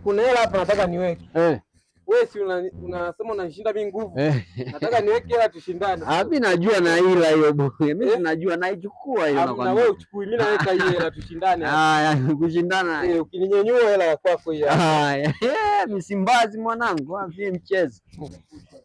Kuna hela hapa nataka niweke. Wewe si unasema unanishinda mimi nguvu. Nataka niweke hela tushindane. Ah, mimi najua na hila hiyo boy. Mimi najua naichukua hiyo nakwambia. Na wewe uchukui, mimi naweka hiyo hela tushindane. Haya, kushindana. Ukininyenyua hela ya kwako hiyo. Haya, Msimbazi mwanangu, wapi mchezo.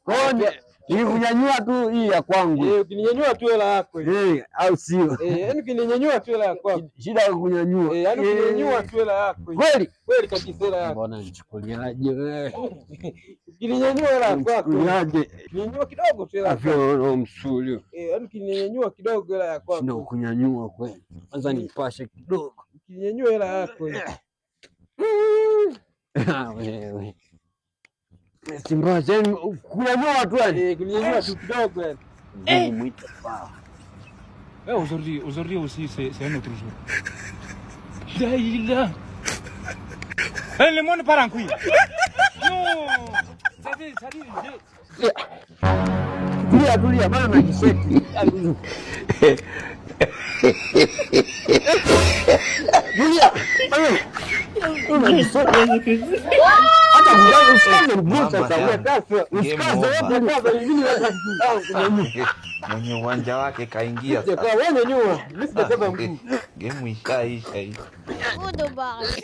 Kwa hiyo nikikunyanyua tu hii ya kwangu. Ukininyanyua tu hela yako hiyo. Au sio? Yaani ukininyanyua tu hela ya kwako. Shida ya kunyanyua. Yaani ukininyanyua tu hela yako hiyo. Kweli? Kweli kabisa hela yako. Mbona nichukuliaje wewe? Ukininyanyua hela ya kwako. Nichukuliaje? Ukininyanyua kidogo tu hela ya kwako. Afya msuli. Yaani ukininyanyua kidogo hela ya kwako. Shida kunyanyua kweli. Kwanza nipashe kidogo. Ukininyanyua hela yako hiyo. Ah, wewe. Simba, yani kunyanyua tu yani. Kunyanyua tu kidogo yani. Mwite pa. Aujourd'hui, aujourd'hui aussi, c'est un autre jour. La Eh, le monde part en couille. Non. Ça dit, Tulia, tulia, bana na kiseti. Tulia. Hata mgazo usikaze mguu sasa, wewe sasa usikaze wewe sasa hivi sasa. Mwenye uwanja wake kaingia sasa. Wewe nyanyua, mimi sijakaza mguu. Game ishaisha hii. Goodbye.